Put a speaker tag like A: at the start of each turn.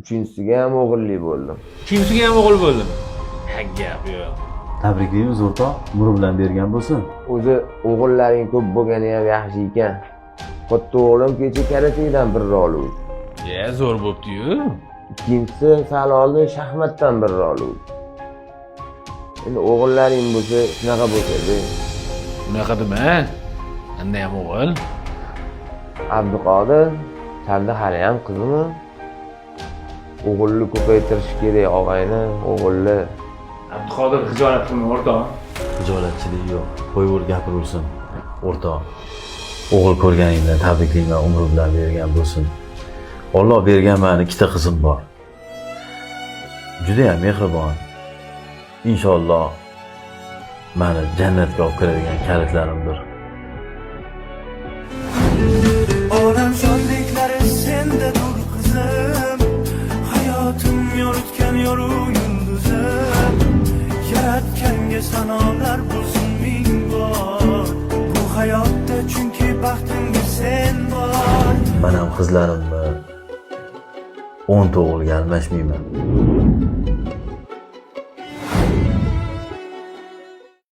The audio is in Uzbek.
A: Uchinchisiga ham o'g'illi bo'ldim.
B: Uchinchisiga ham o'g'il bo'ldimi? Ha, gap yo'q.
C: Tabriklaymiz, o'rtoq, umri bilan bergan bo'lsin.
A: O'zi o'g'illaring ko'p bo'lgani ham yaxshi ekan. Katta o'g'lim kecha karatedan bir oluvdi.
B: Ya, zo'r bo'pti-yu.
A: Ikkinchisi sal oldin shaxmatdan bir oluvdi. Endi o'g'illaring bo'lsa shunaqa bo'lsa-da.
B: Unaqa dema. Endi ham o'g'il.
A: Abduqodir, sanda haliyam qizmi? O'g'ilni ko'paytirish kerak, og'ayni, o'g'illi.
B: Abduqodir, xijolat qilma, o'rtoq.
C: Xijolatchilik yo'q, qo'yvor, gapiraversin. O'rtoq, o'g'il ko'rganingdan tabriklayman, umri bilan bergan bo'lsin. Olloh bergan, mani ikkita qizim bor, judayam mehribon. Inshaalloh mani jannatga olib kiradigan kalitlarimdir.
D: Olam shodliklari sendadur, qizim. Hayotim yoritgan yorug' yulduzim. Yaratganga sanolar bo'lsin ming bor bu hayotda, chunki baxtimga sen bor.
C: Man ham qizlarimni 10 ta o'g'ilga almashmayman.